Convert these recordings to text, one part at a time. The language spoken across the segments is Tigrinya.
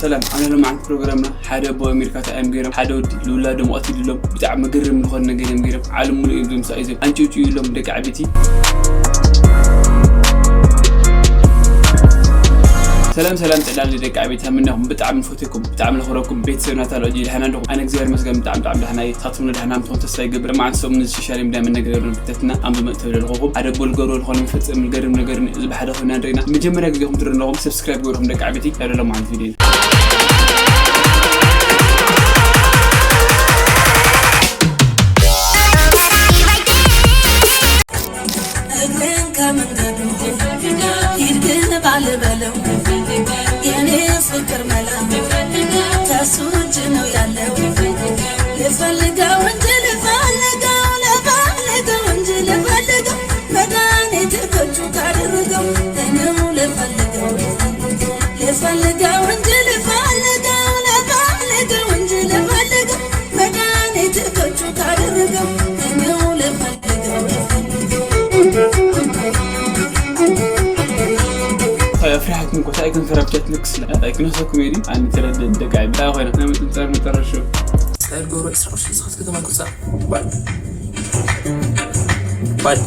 ሰላም፣ ኣነ ሎማዓንቲ ፕሮግራምና ሓደ ኣቦ ኣሜሪካ እንታይ እዮም ገይሮም፣ ሓደ ወዲ ልውላዶም ቀቲሉሎም፣ ብጣዕሚ ግርም ዝኾነ ነገር እዮም ገይሮም። ዓለም ሙሉእ እዮም ዘምሳእ እዮም። ኣንጭውጭው ኢሎም ደቂ ዓበይቲ። ሰላም ሰላም፣ ጥዕና ደቂ ዓበይቲ፣ ከመይ ኣለኹም? ብጣዕሚ ንፈትየኩም፣ ብጣዕሚ ነኽብረኩም። ቤተሰብ ናታ ሎጂ ደህና ኣለኹም? ኣነ እግዚኣብሔር ይመስገን ብጣዕሚ ብጣዕሚ ደህና እየ። ንስኻትኩም ደህና ምትኾኑ ተስፋ ይገብር። መዓልቲ ሰሙን እዚ ሶሻል ሚድያ መነጋገሪ ፍተትና ኣንብመ ተብለልኹም ሓደ ኣቦ ልገብሮ ዝኾነ መፈጸሚ ገርም ነገር እዚ ብሓደ ኮይና ንሪና። መጀመርያ ግዜኹም ትርኢ ኣለኹም፣ ሰብስክራይብ ገይርኩም ደቂ ዓበይቲ፣ ያለ ሎማዓንቲ ቪድዮ። እግሬን ከመንገዱ ሂድ ግን ባልበለው የኔ ፍቅር መላ ከሱ እጅ ነው ያለው። ልፈልገው እንጂ ልፈልገው፣ ልፈልገው እንጂ ልፈልገው፣ መድኃኒት ከእጁ ካደረገው እኔው ልፈልገው፣ ልፈልገው እንጂ ልፈልገው፣ ልፈልገው እንጂ ልፈልገው፣ መድኃኒት ከእጁ ካደረገው እኔው ልፈልገው። ፍርሓት እንኮ እንታይ ግን ተረብሸት ንክስለ ኣይክነሰኩም እየ። ኣነ ተረደ ደቃይ ብታይ ኮይና ናይ ምጥንጻር መጠረሹ። ሳይድ ጎሮ ዕስራ ቅርሺ ዝኸት ከተማ ኩጻ። ባይ ባይ።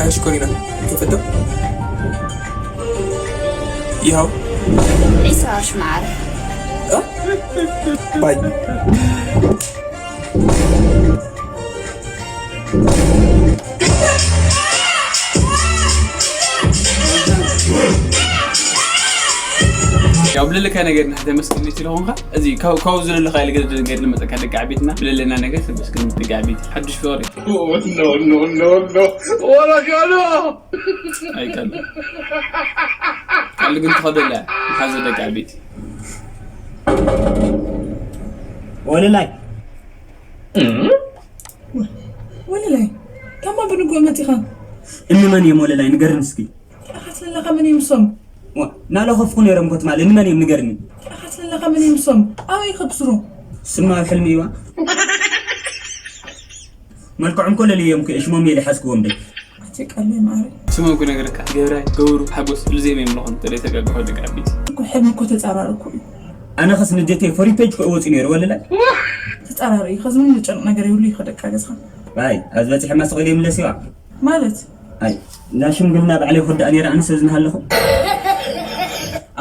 ኣሽኮሪና ክፍቶ ይኸው ዒሳ ሽማዓር ባይ። ያው ብልልካ ነገር ንሕተ መስክል ይችል ሆንካ እዚ ካው ካው ዝለለካ ኢለ ገለ ነገር ልመጠካ ደቂ ዓቤትና ብለለና ነገር ሰብ መስክል ደቂ ዓቤት ሓድሽ ፍቅሪ No, no, no, no, no. What I got on? ኣይቀል ቀል ግን ትኸደለ ሓዘ ደቂ ዓቤት ወለላይ ወለላይ ታማ ብንጎ መጢኻ እንመን እዮም ወለላይ ንገርን እስኪ ኣኻትለካ መን ይምሶም ናለኸፍኩ ነይሮም ኮትማል እንመን እዮም ንገርኒ ኣኻትለካ መን ይምሶም ኣበይ ከብስሩ ስማ ኣብ ሕልሚ እዋ መልክዖም ኮለል እዮም ሽሞም እየ ዝሓዝክዎም ደይ ኣቲ ቃለይ ማሪ ስሞም ክነግረካ ገብራይ ገብሩ ሓጎስ ልዜም እዮም ለኹም ጥለ ተጋግሖ ደቂ ዓበይቲ እኮ ሕልሚ እኮ ተጻራሪ እኮ እዩ ኣነ ኸስ ንዴተይ ፈሪ ፔጅ ክእወፂ ነይሩ ወለላይ ተጻራሪ እዩ ከዚ ምን ዝጨንቕ ነገር ይብሉ ይኸደቃ ገዝኻ ኣይ ኣብዚ በፂሐ ማስቆል የምለስ ይዋ ማለት እንዳ ሽምግልና ባዕለይ ክርዳእ ነይረ ኣነ ሰብ ዝናሃለኹ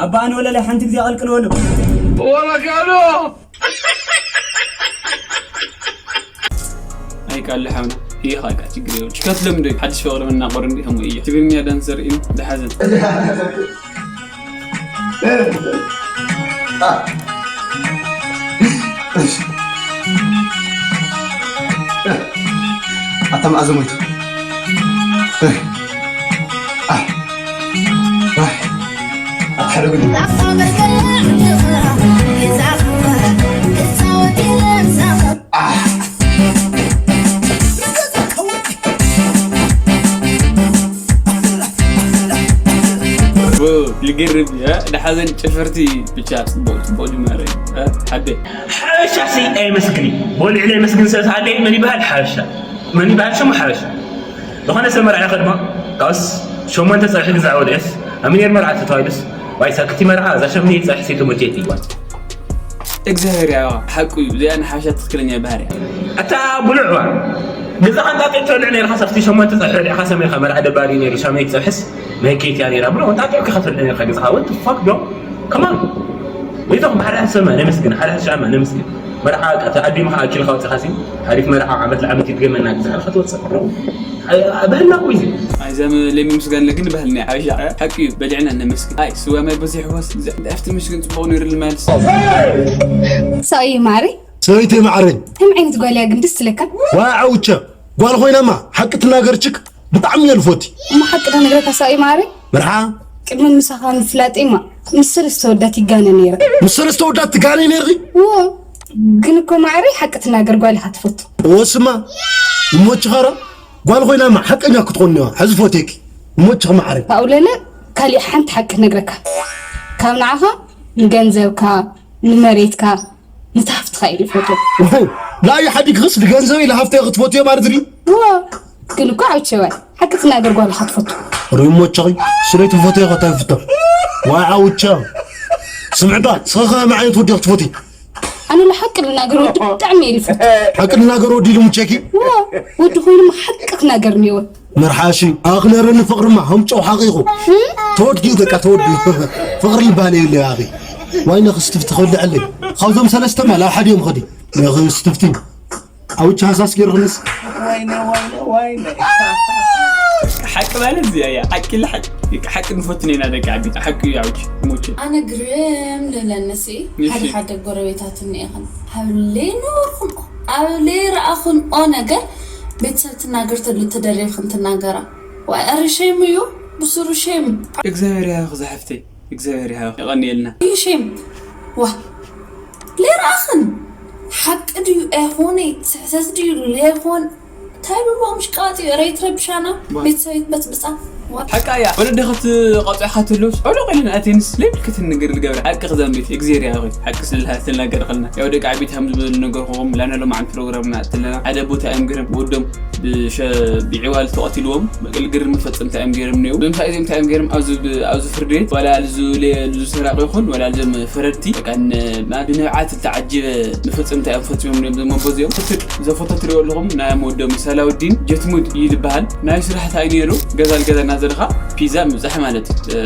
ኣባ ኣነ ወለላይ ሓንቲ ግዜ ኣቐልቅልወሉ What I got on? ኣይቃለ ሓውና ይኻ ቃ ችግር የው ሽከትሎም ዶ ሓድሽ ፍቅሪ መናቆር እንዲ ከምኡ እዩ ትግርኛ ዳንሰር ኢን ዝሓዘን ኣታ መኣዘ ሞይቱ ኣታ ሓደ ግን ልግርም ድሓዘን ጭፍርቲ ብቻ ፅቡቅ ፅቡቅ ጅማረ ሓደ ሓበሻ ሲ ኣይመስግን እዩ ወልዕ ናይ መስግን ሰብ ተሃለየ መን ይበሃል ሓበሻ መን ይበሃል ሽሙ ሓበሻ ዝኾነ ሰብ መርዓ ከድማ ካብስ ሸሞንተ ፀብሒ ግዛዕ ወልዕስ ኣሚኔር መርዓ ተተባሂሉስ ዋይ ሳክቲ መርዓ እዛ ሸምኔ ፀብሒ ሴቶ መርጀት ይባል እግዚኣብሔር ያዋ ሓቁ እዩ እዚኣ ንሓበሻ ትክክለኛ ባህርያ ኣታ ብሉዕዋ ገዛኻ እንጣጢዕ ትበልዕ ነርካ ሰብቲ ሸሞንተ ፀብሒ ወዲዕካ ሰሚርካ መርዓ ደባሪ ነይሩ ሻመይ ፀብሕስ ናይ ኬትያ ነይራ ብሎ እንጣጢዕ ክኸትበልዕ ነርካ ገዛኻ ወት ፋክ ዶ ከማን ወይቶም ሓደ ሰማ ነመስግን ሓደ ሻማ ነመስግን መርዓ ተኣዲምካ ኣኪልካ ወፅኻሲ ሓሪፍ መርዓ ዓመት ለዓመት ይድገመና ግዛኻ ክትወፅእ ባህልና እኮ እዩ ኣይዛ ለሚ ምስጋና ግን ባህልና ሓበሻ ሓቂ እዩ በሊዕና ነመስግን ኣይ ስዋ ማይ በዚ ይሕወስ ኣብቲ ምሽግን ፅቡቅ ነይሩ ልመልስ ሳይ ማሪ ሰበይቲ ማዕረይ ከም ዓይነት ጓልያ ግን ደስ ትለካ ዋ ዓውቸ ጓል ኮይናማ ሓቂ ትናገር ችክ ብጣዕሚ እየ ልፎቲ እሞ ሓቂ ዶ ነግረካ ሳይ ማሪ መርሓ ቅድሚ ምሳኻ ምፍላጠይማ ምስ ሰለስተ ወዳት ይጋነ ነይረ ምስ ሰለስተ ወዳት ትጋነይ ነይርኺ ዎ ግን እኮ ማዕረይ ሓቂ ትናገር ጓል ኢኻ ትፈቱ ወስማ እሞ ችኻራ ጓል ኮይናማ ሓቀኛ ክትኾን እኒዋ ሕዚ ፎቴኪ እሞ ችኽ ማዕረይ ካብኡ ለለ ካሊእ ሓንቲ ሓቂ ክነግረካ ካብ ንዓኻ ንገንዘብካ ንመሬትካ ንታፍትኻ እዩ ዝፈትዎ لا يا حدي غسل ገንዘብ ኢለ ሃፍተይ ክትፈትዮ ማለት ድዩ? እዋ ግን እኮ ዓውቸዋይ ሓቂ ትናገር ጓል ኢኻ ትፈቱ። ሪሞቸኺ ስረይ ትፈትዮ ከታይፍቶ ዋይ ዓውቻ ስምዕባ ስኸኸ መዓይነት ወዲ ክትፈቲ ኣነ ለሓቂ ልናገር ወዲ ብጣዕሚ እየ ልፈቱ። ሓቂ ልናገር ወዲ ኢሉ ሙቸኪ እዋ ወዲ ኮይኑማ ሓቂ ክናገር እኒወ። መርሓሺ ኣኽነረኒ ፍቕርማ ከም ጨው ሓቂቑ ተወዲኡ በቃ ተወዲኡ ፍቕሪ ልባል የለ ኣኺ ዋይነ ክስትፍቲ ከልዕለይ ካብዞም ሰለስተማ ላብ ሓዲኦም ኸዲ ክስትፍቲ ኣውቻ ሃሳስ ገይርኽንስ ሓቂ ማለት እዚኣ እያ። ሓቂ ለሓቂ ሓቂ ንፈትን ኢና ደቂ ዓቢት ሓቂ እዩ። ኣውጭ ሞቼ ኣነ ግርም ልብለኒ ሲ ሓደ ሓደ ጎረቤታት እኒኤኽን ኣብ ለይነበርኩን ኣብ ለይረኣኹንኦ ነገር ቤተሰብ ትናገር ተሉ ተደሪብክን ትናገራ ዋይ ኣረ ሼም እዩ ብስሩ ሼም እግዚኣብሔር ያኽ ዝሓፍተይ እግዚኣብሔር ያኽ የቐንየልና እዩ ሼም ዋ ለይረኣኽን ሓቂ ድዩ ኣይኾነ ስሕተት ድዩ ለይኾን እንታይ ብልዋ ምሽቃጥ እዩ ረይ ትረብሻና ቤተሰብ ይትበፅብፃ ሓቃ እያ ወለዲ ክትቐፅዕካ ትህልውስ ዕሉቕ ኢለን ኣቴንስ ለይብልክትን ንግር ዝገብረ ሓቂ ክዘንቢት እግዚኣብሔር ያኸ ሓቂ ስለልሃ ትናገር ከልና ያው ደቂ ዓቢት ሃም ዝበሉ ነገርኩም ላና ሎማዓን ፕሮግራምና እትለና ሓደ ቦታ እዮም ገርም ወዶም ብሸ ብዕዋል ተቐትልዎም መቅልግር መፈፀምታ እዮም ገይሮም ነው ብምሳይ እዚኦም እንታይ እዮም ገይሮም ኣብዚ ብ- ኣብዚ ፍርዲ ቤት ዋላ ልዙ ሌ- ልዙ ሰራቂ ይኹን ዋላ ልዞም ፈረድቲ በቃ ን- ማ- ብንብዓት ዝተዓጀበ መፈፀምታ እዮም ፈፂሞም ነም ዘመቦ እዚኦም ክትል ዘፎቶ ትሪኦ ኣለኹም ናይ መወዶም ሰላውዲን ጀትሙድ እዩ ዝበሃል ናይ ስራሕ እንታይ ነይሩ ገዛ ልገዛ እናዘለኻ ፒዛ ምብፃሕ ማለት እዩ እ፣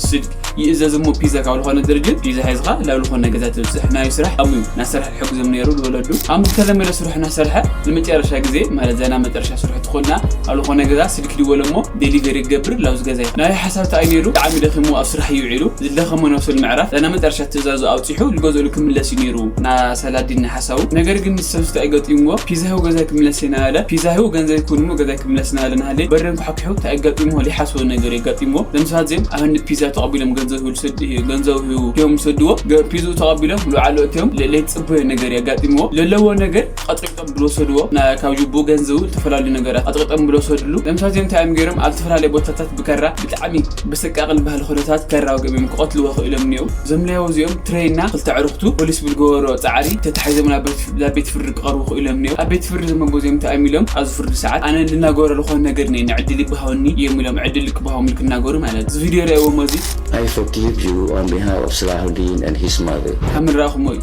ስልክ ይእዘዝ እሞ ፒዛ ካብ ዝኾነ ድርጅት ፒዛ ሒዝኻ ናብ ዝኾነ ገዛ ትብፅሕ ናይ ስራሕ ኣሙ እዩ እናሰርሐ ይሕግዞም ነይሩ ዝወለዱ ኣሙ ዝተለመደ ስራሕ እናሰርሐ ንመጨረሻ ግዜ ማለት እዛ ናብ መጨረሻ ስራሕ ትኾና ኣብ ዝኾነ ገዛ ስልክ ድወለ እሞ ዴሊቨሪ ክገብር ላብዚ ገዛ ይኸ ናይ ሓሳብ ተኣይ ነይሩ ብጣዕሚ ደኺሙ ኣብ ስራሕ እዩ ውዒሉ ዝደኸመ ነብሱ ንምዕራፍ እዛ መጨረሻ ትእዛዙ ኣውፂሑ ዝገዝእሉ ክምለስ እዩ ነይሩ ናሰላዲን ሓሳቡ ነገር ግን ንሰብስቲ ኣይገጢምዎ ፒዛ ህው ገዛ ክምለስ ኢና ኣለ ፒዛ ህው ገንዘብ ይኩን እሞ ገዛ ክምለስ ኢና ኣለ ናሃለ በርን ክሓክሑ ተኣጋጢምዎ ሊሓስቦ ነገር የጋጢምዎ ለምሳት ዜም ኣህን ፒዛ ተቐቢሎም ገንዘብ ህው ዝሰድ ገንዘብ ህው እዮም ዝሰድዎ ፒዝኡ ተቐቢሎም ልዓሉ እትዮም ለይት ፅቡየ ነገር የጋጢምዎ ለለዎ ነገር ኣጥቂጦም ብልወሰድዎ ካብ ጅቡኡ ገንዘቡ ዝተፈላለዩ ነገራት ኣጥቂጦም ብልወሰድሉ ለምሳት ዜም እንታይ እዮም ገይሮም ኣብ ዝተፈላለዩ ቦታታት ብከራ ብጣዕሚ በሰቃቂ ዝበሃል ኩነታት ከራው ገቢም ክቐትልዎ ክእሎም እኒው ዘምለያው እዚኦም ትረይና ክልተ ዕርክቱ ፖሊስ ብዝገበሮ ፃዕሪ ተታሒዞም ናብ ቤት ፍርዲ ክቐርቡ ክእሎም እኒው ኣብ ቤት ፍርዲ ዘመቦ እዚኦም ተኣሚሎም ኣብዚ ፍርዲ ሰዓት ኣነ ልናገሮ ዝኾነ ነገር ነ ንዕድል ይበሃወኒ እዮም ኢሎም ዕድል ክበሃዎም ክናገሩ ማለት እዚ ቪድዮ ሪኣዎም እዚ I forgive you on behalf of Salahuddin and his mother. ከምንራኹሞ እዩ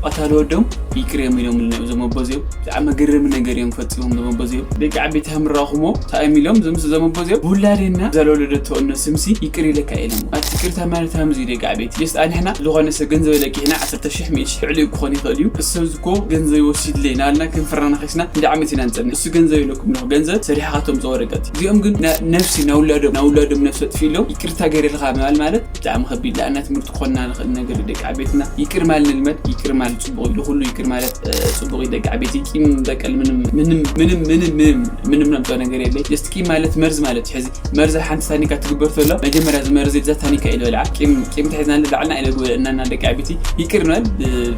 ቀታሊ ወዶም ይቅር እዮም ኢሎም ልነ ዘመቦ እዚኦም ብጣዕሚ ግርም ነገር እዮም ፈፂሞም ዘመቦ እዚኦም ደቂ ዓበይቲ ከምራኹሞ ተኣዮም ኢሎም ዘምስ ዘመቦ እዚኦም ብውላዴና ዘለወለደቶ እነ ስምሲ ይቅር ኢለካ ኢሎም ኣቲ ይቅርታ ማለት ከምዚ ደቂ ዓበይቲ ጀስት ኣንሕና ዝኾነ ሰብ ገንዘብ ለቂሕና ዓሰርተ ሽሕ ሚእቲ ሽሕ ልዕሊኡ ክኾን ይኽእል እዩ እሰብ ዝኮ ገንዘብ ይወሲድለይ ናልና ክንፍራና ኺስና እንደ ዓመት ኢና ንፀንሕ እሱ ገንዘብ ኢለኩም ኣለኹ ገንዘብ ሰሪሕኻቶም ዝወረቀት እዚኦም ግን ነፍሲ ናውላዶም ናውላዶም ነፍሲ ኣጥፊእሎም ይቅርታ ገይረልካ ምባል ማለት ብጣዕሚ ከቢድ ለኣና ትምህርቲ ክኾንና ንኽእል ነገር ደቂ ዓቤትና ይቅር ማል ንልመድ ይቅር ማል ፅቡቅ እዩ ንኩሉ ይቅር ማለት ፅቡቅ እዩ ደቂ ዓቤት ቂም በቀል ምንም ምንም ምንም ምንም ምንም ምንም ነምፀኦ ነገር የለይ ጀስት ቂም ማለት መርዝ ማለት እዩ ሕዚ መርዝ ሓንቲ ታኒካ ትግበር ተሎ መጀመርያ እዚ መርዝ ዛ ታኒካ ኢለ በልዓ ቂም ቂም ተሒዝና ንላዕልና ኢለ ግበለ እናና ደቂ ዓቤት ይቅር ንበል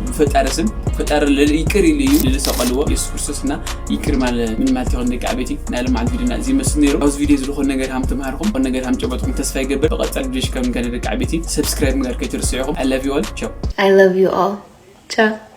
ብፈጣሪ ስም ፈጣሪ ይቅር ኢሉ እዩ ንዝሰቀልዎ የሱስ ክርስቶስ እና ይቅር ማለ ምን ማለት ይኾን ደቂ ዓቤቲ ናይ ለማዓት ቪዲዮና እዚ መስል ነይሩ ኣብዚ ቪዲዮ ዝልኾን ነገር ሃም ተምሃርኩም ኾን ነገር ሃም ጨበጥኩም ተስፋ ይገብር ብቐጻል ቪዲዮሽ ከም ገለ ደቂ ዓቤቲ ሰብስክራይብ ምግባር ከይትርስዑ ኢኹም I love you all ቻው I love you all. Ciao.